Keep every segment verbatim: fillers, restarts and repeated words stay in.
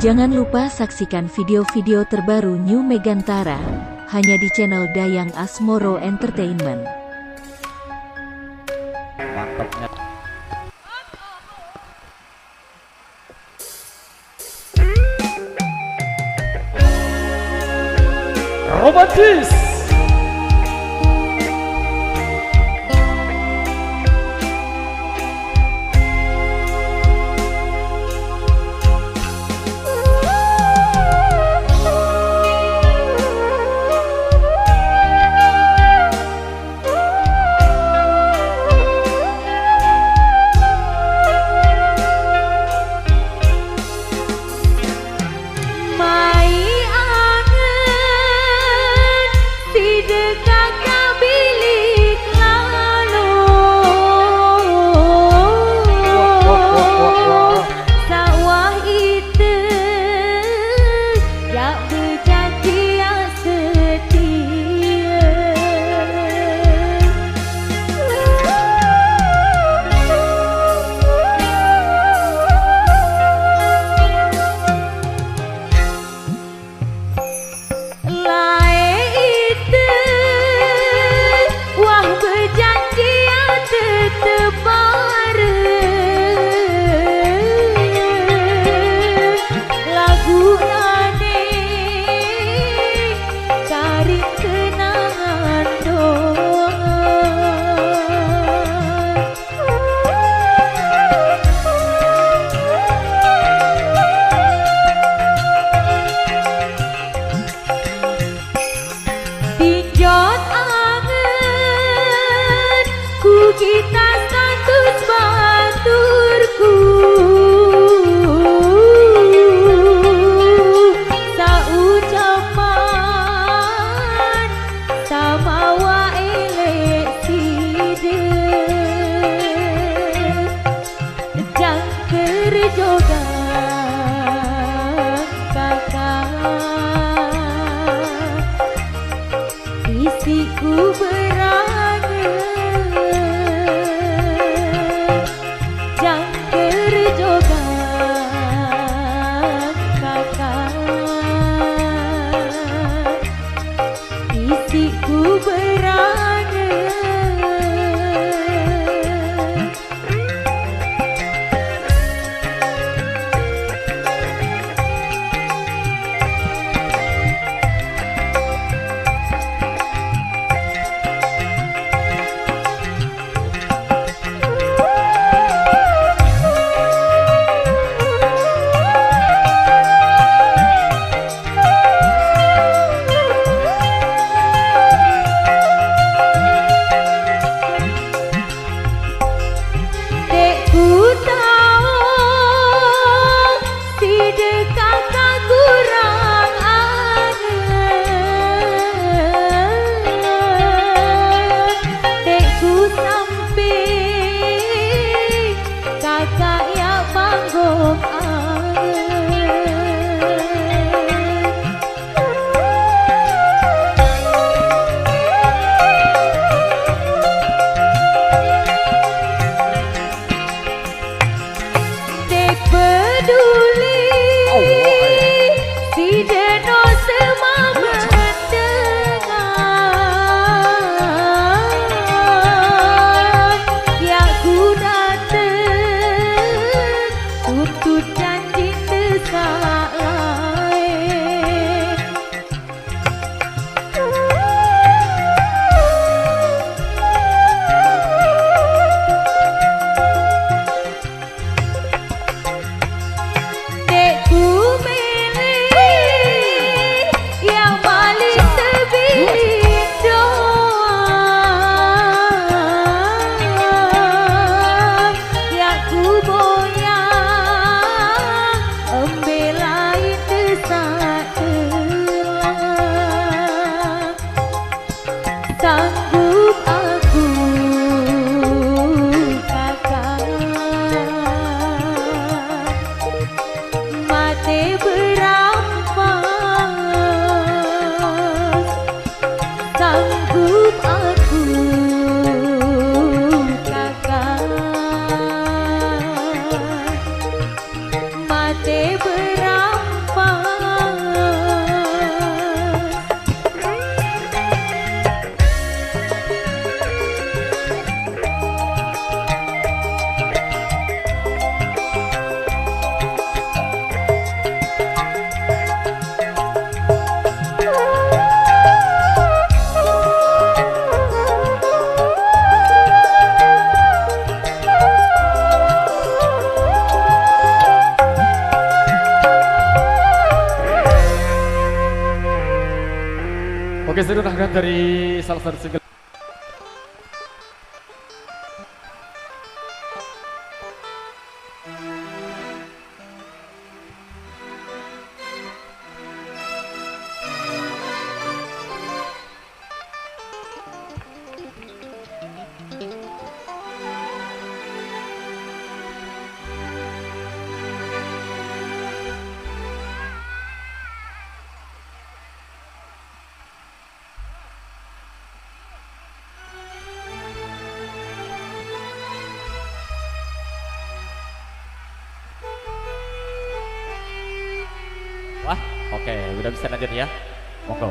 Jangan lupa saksikan video-video terbaru New Megantara, hanya di channel Dayang Asmoro Entertainment. Mantapnya. Romantis. Mai angen side kaka bilik lalo. Sawah ite yak bejanji yak setie. Lae ite wah bejanji ate tepare. Lagu nane karing kenangan doang. Tinjot angen ku kita status baturku. Saucapan sama wa elek side. Jang kerjogang kakak, isikku berangen. Jang kerjogang kakak, isikku berangen. Dek ku tau side kaka kurang angen. Dek ku sampe kaka yak banggong angen. Dek peduli, side no semangat dengan yak ku dateng, tuntut janji tesak lae. Dek ku milih yang paling tebilik doang, yak ku boyang embe lain tesak telang. Sanggup aku kakak mate berampas. Sanggup aku kakak mate berampas. Saya sudah dari salah satu single. Wah, oke, udah bisa lanjut ya. Monggo.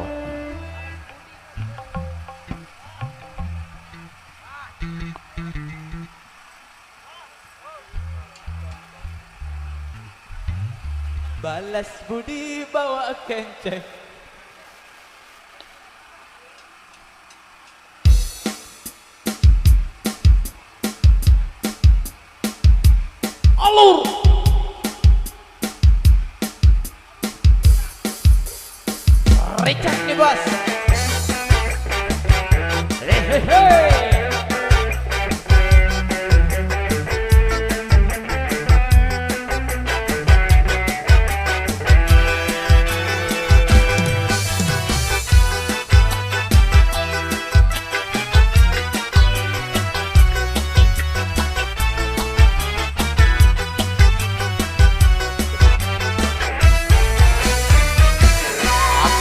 Balas budi bawa kenceng. Alur. Richard nih, Bos. Hehehe.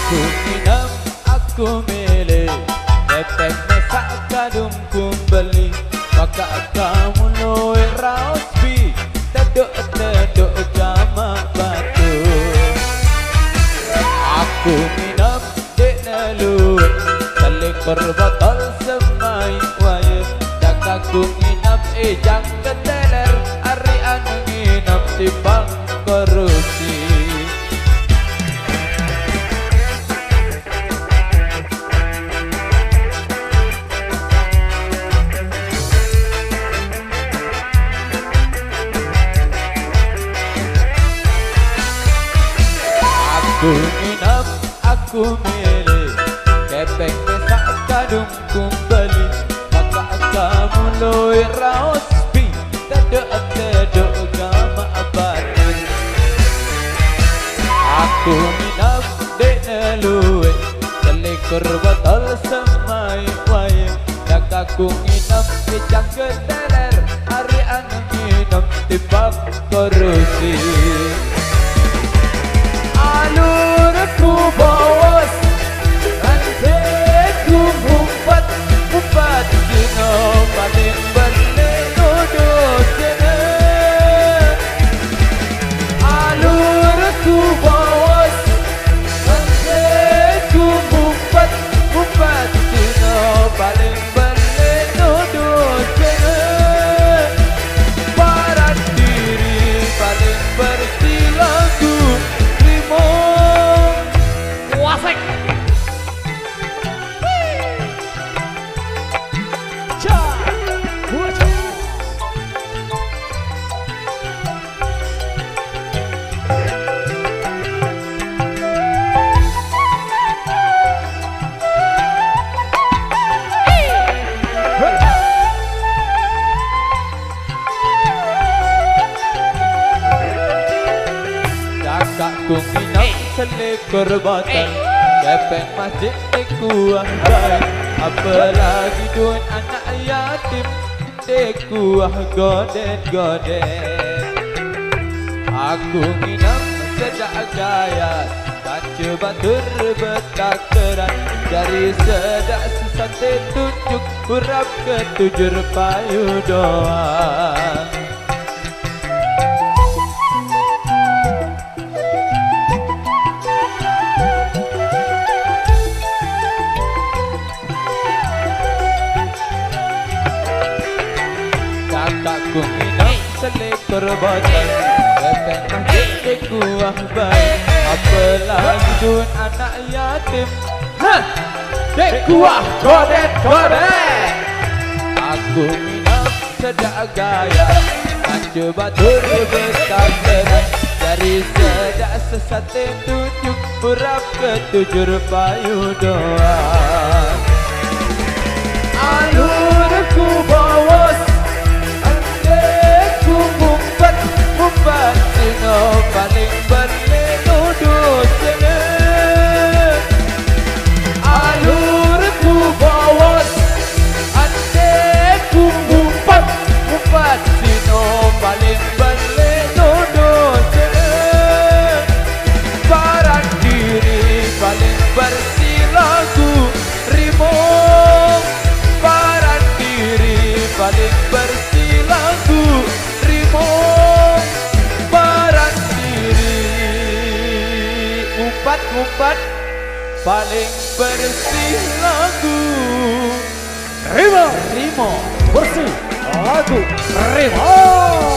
Aku nginem, aku milih, kepeng mesak kadung kumbeli, maka kamu luwe raos bi, teduk-teduk gamak batu. Aku nginem, dek neluwe, selikur botol semai waye, dak aku nginem ijang keteler, ari anu nginem timbang korusi. Aku nginem, aku milih, kepeng mesak kadung kumbeli, maka kamu luwe raos bi, teduk-teduk gamak batu. Aku nginem, dek neluwe, selikur botol semai waye, dak aku nginem ijang keteler, ari anu nginem timbang korusi. Alur ku bos, rantai ku mumpat, mumpat dino paling bele duduk sini. Alur ku bos, rantai ku mumpat, mumpat dino paling bele duduk sini. Paran diri paling bersih lagu limo. Wasek. Cha. Wacha. Dakak ku nginem selikur botol, kepeng masjid dikuah bae, apalagi duit anak yatim dikuah godet-godet. Aku nginem sedak gaya, kaca batur betakeran, jari sedak sesate tunjuk, urap ketujur payu doa. Kakak ku nginem selikur botol, kepeng masjid dikuah bae, apalagi duit anak yatim. Hah! Dikuah godet-godet. Aku nginem sedak gaya, kaca batur betakeran, jari sedak sesate tunjuk, Urap ketujur payu doang. Alurku bowos, andeku mumpet, mumpet dino paling beli nuduh seneng. Alurku bowos, andeku mumpet, mumpet dino paling beli nuduh seneng. Paran diri paling bersih lagu rimo. Paran diri paling bersih lagu rimo. Paran diri mumpet, mumpet paling bersih lagu rimo. Rimo. Bersih lagu rimo.